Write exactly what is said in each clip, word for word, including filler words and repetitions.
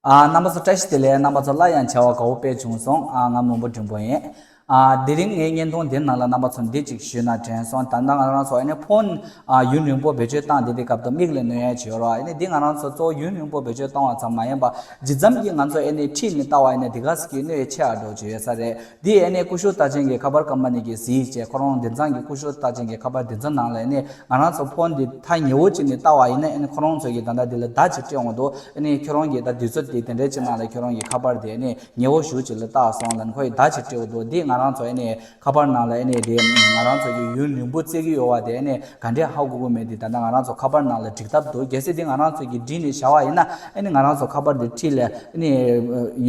ཨ། རྣམ་པ་ཚོ་བཀྲ་ཤིས་བདེ་ལེགས། རྣམ་པ་ཚོ་སླར་ཡང་མཇལ་བ་དགའ་བོ་དཔེ་བྱུང་སོང་། ཨ། ང་མོན་པོ་འབྲིང་པོ་ཡིན། ཨ། དེ་རིང་ངའི་བརྙན་ཐུང་འདི་ནང་ལ་རྣམ་པ་ཚོ་འདི་གཅིག་ཞུས་ན་དྲན་སོང་། ད་ལྟ་ང་རང་ཚོ་ཨ་ནི་ཕོན། ཨ། ཡུན་རིང་པོ་བེད་སྤྱོད་བཏང་བསྡད་དུས་སྐབས་དུ་མིག་ལ་གནོད་ཡ་ཅིག་ཡོད་རེད། ཨ་ནི་འདི་ང་རང་ཚོ་གཙོ་བོ་ཡུན་རིང་པོ་བེད་སྤྱོད་བཏང་བ་ཙམ་མ་ཡིན་པ། ཇི་ཙམ་གྱིས་ང་ཚོ་ཨ་ནི་འཁྲིས་ནས་ལྟ་བ་ཡིན་ན་དེ་ག་ཙམ་གྱིས་གནོད་ཡ་ཆེ་བ་འདྲ་ཅིག་ཡོད་ས་རེད། འདི་ཨ་ནི་ཀུ་ཤུ་རྟགས་ཅན་གྱི་ཁ་པར་ཀམ་པ་ནི་གིས་གཟིགས་བྱས། ཁོ་རང་དེང་སང་གི་ཀུ་ཤུ་རྟགས་ཅན་གྱི་ཁ་པར་དེ་ཚོ་ནང་ལ་ཨ་ནི་ང་རང་ཚོ་ཕོན་འདི་ཐག་ཉེ་བོ་ཅིག་ནས་ལྟ་བ་ཡིན་ན། ཨ་ནི་ཁོ་རང་ཚོ་གིས་ད་ལྟ་འདི་ལ་བརྡ་ཅིག་སྤྲད་འོང་འདུག་ཨ་ནི་ཁྱོད་རང་གིས་ད་དུས་ཚོད་འདི་དེ་འདྲའི་ཅིག་ནང་ལ་ཁྱོད་རང་གི་ཁ་པར་དེ་ཨ་ནི་ཉེ་བོ་ཞེ་ཅིག་ལ་བཏགས་སོང་ལབ་ནས་ཁོ་ཡིས་བརྡ་ཅིག་སྤྲད་འོང་འདུག་འདི་ང་རང་ཚོ་ཨ་ནི་ཁ་པར་ནང་ལ་ཨ་ནི་དེ་ང་རང་ཚོ་གི་ཡུན་རིང་པོ་བརྩི་གི་ཡོད་པ་དེ་ཨ་ནི་ག་འདྲས་ཧ་གོ་གི་མེད་དེ། ད་ལྟ་ང་རང་ཚོ་ཁ་པར་ནང་ལ་སྒྲིག་ཐབས་འདུག་གལ་སྲིད་དེ་ང་རང་ཚོ་གིས་བསྒྲིགས་ནས་བཞག་པ་ཡིན་ན། ཨ་ནི་ང་རང་ཚོ་ཁ་པར་དེ་འཁྲིས་ལ་ཨ་ནི་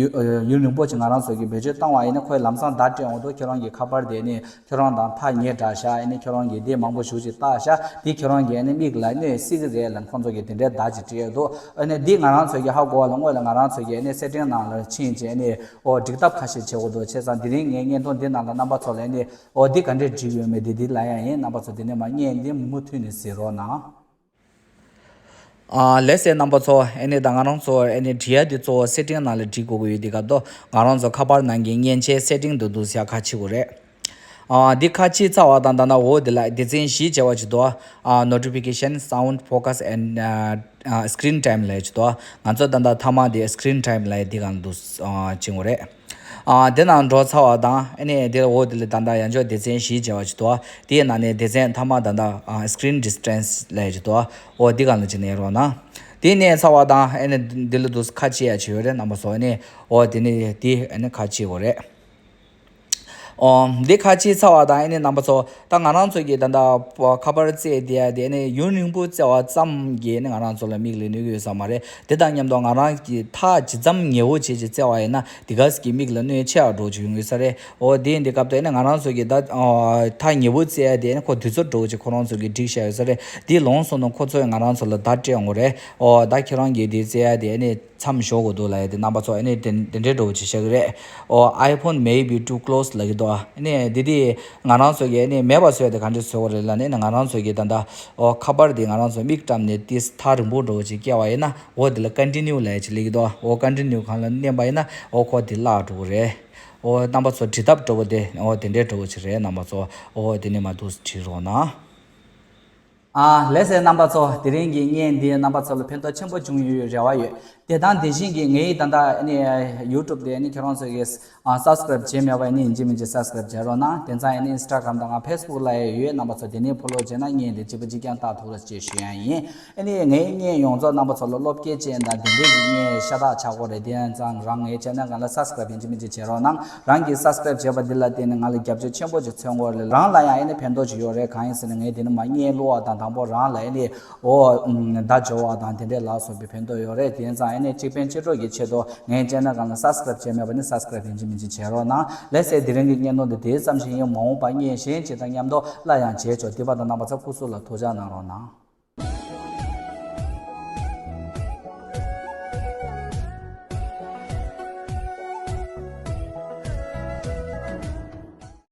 ཡུ- ཡུན་རིང་པོ་ཅིག་ང་རང་ཚོ་གིས་བེད་སྤྱོད་བཏང་བ་ཡིན་ན། ཁོས་ལམ་སང་བརྡ་སྤྲད་འོང་འདུག་ཁྱོད་རང་གི་ཁ་པར་དེ་ཨ་ནི་ཁྱོད་རང་དང་ཐག་ཉེ་དྲགས་ཤག་ཨ་ནི་ཁྱོད་རང་གིས་དེ་མང་པོ་ཞེ་ཅིག་བཏགས་ཤག་དེ་ཁྱོད་རང་གི་ཨ་ནི་མིག་ལ་གནོད་སྲིད་ཀྱི་རེད་ལབ་ཁོང་ཚོ་གིས་དེ་འདྲའི་བརྡ་ཅིག་སྤྲད་འདུག་ཨ་ནི་འདི་ང་རང་ཚོ་གིས་ཧ་གོ་བ་ལ་སྔོན་ལ་ང་རང་ཚོ་གིས་ཨ་ནི་སེ་ཊིང་ནང་ལ་ཕྱིན་བྱས་ཨ་ནི། ཨོ། སྒྲིག་ཐབས་ཁ་ཤས་བྱེད་དགོས་འདུག་བྱས་ཙང་དེ་རིང་ངའི་བརྙན་ཐུང་འདི་ནང་ལ་རྣམ་པ་ཚོ་ལ་ཨ་ནི། ཨོ། འདི་ག་འདྲས་སྒྲིག་ཡོད་མེད་འདི་འདི་ལ་ཡང་ཡིན། རྣམ་པ་ཚོ་དེ་ནས་མར་བརྙན་འདི་མུ་མཐུད་ནས་གཟིགས་རོགས་གནང་། ཨ། ལགས་སེ། རྣམ་པ་ཚོ་ཨ་ནི་ད་ང་རང་ཚོ་ཨ་ནི་སྒྲིག་ཡ་འདི་གཙོ་བོ་སེ་ཊིང་ནང་ལ་སྒྲིག་དགོས་ཀྱི་ཡོད་དུས་སྐབས་དུ། ང་རང་ཚོ་ཁ་པར་ནང་གི་མཉེན་ཆས་སེ་ཊིང་དུ་འདུག་ཟེར་ཁ་ཕྱེ་དགོས་རེད། ཨ། འདི་ཁ་ཕྱེ་ཚར་བ་དང་ད་ལྟ་འོ་འདི་ལ་སྡེ་ཚན་བཞི་བྱས་པ་ཅིག་འདུག་ཨ། Notification, Sound, Focus and, ཨ། Screen Time ལབ་ཅིག་འདུག་ང་ཚོ་ད་ལྟ་མཐའ་མ་འདི་Screen Time ལབ་འདི་སྒང་འདུག་ཨ། ཕྱིན་དགོས་རེད། ཨ། དེ་ནང་འགྲོ་ཚར་བ་དང་ཨ་ནི་དེ་འོ་དེ་ལ་ད་ལྟ་ཡང་བསྐྱར་སྡེ་ཚན་བཞི་བྱས་པ་ཅིག་འདུག་དེའི་ནང་ནས་སྡེ་ཚན་མཐའ་མ་ད་ལྟ། ཨ། Screen Distance ལབ་ཅིག་འདུག་འོ་འདི་སྒང་ལ་ཅིག་གནོན་རོགས་གནང་། དེ་གནོན་ཚར་བ་དང་ཨ་ནི་འདི་ལ་འདུག་ཁ་ཕྱེ་ཡ་ཅིག་ཡོད་རེད། རྣམ་པ་ཚོ་ཨ་ནི་འོ་དེ་ནི་དེ་ཨ་ནི་ཁ་ཕྱེ་དགོས་རེད། ཨོ། འདི་ཁ་ཕྱེ་ཚར་བ་དང་ཨ་ནི་རྣམ་པ་ཚོ། ད་ང་རང་ཚོ་གིས་ད་ལྟ་ཁ་པར་བཙལ་བསྡད་ཡ་དེ་ཨ་ནི་ཡུན་རིང་པོ་བཙལ་བ་ཙམ་གྱིས་ཨ་ནི་ང་རང་ཚོ་ལ་མིག་ལ་གནོད་ཀྱི་ཡོད་ས་མ་རེད། དེ་དང་མཉམ་དུ་ང་རང་གིས་ཐག་ཇི་ཙམ་ཉེ་བོ་བྱས་ཅིག་བཙལ་བ་ཡིན་ན་དེ་ག་ཙམ་གྱིས་མིག་ལ་གནོད་ཆེ་བ་འདྲ་ཅིག་ཡོང་གི་ཡོད་ས་རེད། ཨོ། དེ་ཡིན་དུས་སྐབས་དུ་ཨ་ནི་ང་རང་ཚོ་གིས་ད། ཨོ། ཐག་ཉེ་བོ་བཙལ་ཡ་དེ་ཨ་ནི་ཁོ་དུས་ཚོད་འདྲ་ཅིག་ཁོ་རང་ཚོ་གིས་སྒྲིག་བཞག་ཡོད་ས་རེད། དེ་ལོངས་སུ་ནས་ཁོ་ཚོས་ང་རང་ཚོ་ལ་བརྡ་སྤྲད་ཡོང་གི་རེད། ཨོ། ད་ཁྱེད་རང་གིས་དེ་བཙལ་ཡ་དེ་ཨ་ནི། མཚམས་འཇོག་དགོས་འདུག་ལབ་ཡ་དེ་རྣམ་པ་ཚོ་ཨ་ནི་དེ་དེ་འདྲའི་འདྲ་བོ་ཅིག་བཤད་ཀྱི་རེད། ཨོ། iPhone may be too close ལབ་ཀྱི་འདུག་ཨ་ནི་དེ་དེ་ང་རང་ཚོ་གིས་ཨ་ནི་མེད་པ་བཟོ་ཡ་དེ་ག་འདྲས་བཟོ་དགོས་རེད་ལབ་ནས། ཨ་ནི་ང་རང་ཚོ་གིས་ད་ལྟ། ཨོ། ཁ་པར་དེ་ང་རང་ཚོ་མིག་བཀྲམ་ནས་ཏིས་ཐག་རིང་པོ་འདྲ་བོ་ཅིག་བཀལ་བ་ཡིན་ན། འོ་དེ་ལ་continue ལབ་ཡ་ཅིག་སླེབས་ཀྱི་འདུག་འོ་continue སྒང་ལ་མནན་པ་ཡིན་ན་འོ་ཁོ་དེ་བརླག་འགྲོ་གི་རེད། འོ་རྣམ་པ་ཚོ་འབྲི་ཐབས་འདྲ་བོ་དེ་འོ་དེ་འདྲའི་འདྲ་བོ་ཅིག་རེད། རྣམ་པ་ཚོ་འོ་དེ་ནས་མར་འདུག་བྲིས་རོགས་གནང་། ཨ། ལགས་སེ། རྣམ་པ་ཚོ་དེ་རིང་གི་བརྙན་འདིས་རྣམ་པ་ཚོ་ལ་ཕན་ཐོགས་ཆེན་པོ་བྱུང་ཡོད་རེ་བ་ཡོད། དེ་དང་དེ་བཞིན་གྱི་ངའི་ད་ལྟ་ཨ་ནི་YouTube དེ་ཨ་ནི་ཁྱེད་རང་ཚོ་གིས་ཨ་subscribe བྱས་མེད་པ་ཨ་ནི་ཡིན་གཅིག་མིན་གཅིག་subscribe བྱེད་རོགས་གནང་། དེང་སང་ཨ་ནི་Instagram དང་Facebook ལ་ཡང་ཡོད། རྣམ་པ་ཚོ་དེ་ནས་follow བྱས་ན་བརྙན་དེ་གཅིག་པ་གཅིག་རྐྱང་ལྟ་ཐུབ་རེད་ཅེས་ཞུ་ཡ་ཡིན། ཨ་ནི་ངའི་བརྙན་ཡོངས་རྫོགས་རྣམ་པ་ཚོ་ལ་བློ་སྐྱེད་ཅན་དང་དེ་འདྲའི་གི་བརྙན་ཤ་སྟག་ཆགས་ཀྱི་རེད། དེ་ཡིན་ཙང་རང་ངའི་channel སྒང་ལ་subscribe ཡིན་གཅིག་མིན་གཅིག་བྱེད་རོགས་གནང་། རང་གིས་subscribe བྱས་པ་འདི་ལ་བརྟེན་ནས་ང་ལ་རྒྱབ་སྐྱོར་ཆེན་པོ་ཅིག་མཚོན་གྱི་ཡོད་རེད། རང་ལ་ཡང་ཨ་ནི་ཕན་ཐོགས་ཅིག་ཡོད་རེད། གང་ཡིན་ཟེར་ན་ངས་དེ་ནས་མར་བརྙན་བླུགས་པ་དང་དང་པོ་རང་ལ་ཨ་ནི་འོ་བརྡ་འབྱོར་བ་དང་དེ་འདྲའི་ལ་སོགས་པའི་ཕན་ཐོགས་ཡོད་རེད། དེ་ཡིན་ཙང་ཨ་ནི་གཅིག་ཕན་གཅིག་གྲོགས་ཀྱི་ཆེད་དུ་ངའི་channel སྒང་ལ་subscribe བྱས་མེད་པ་ནི་subscribe ཡིན་གཅིག་མིན་གཅིག་བྱེད་རོགས་གནང་། ལགས་སེ། དེ་རིང་གི་བརྙན་ཐུང་འདི་དེ་ཙམ་ཞིག་ཡིན། མ་འོངས་པར་བརྙན་གཞན་ཅིག་དང་མཉམ་དུ་སླར་ཡང་མཇལ་ཆོག་དེ་བར་དུ་རྣམ་པ་ཚོ་སྐུ་གཟུགས་ལ་ཐུགས་ཅག་གནང་རོགས་གནང་།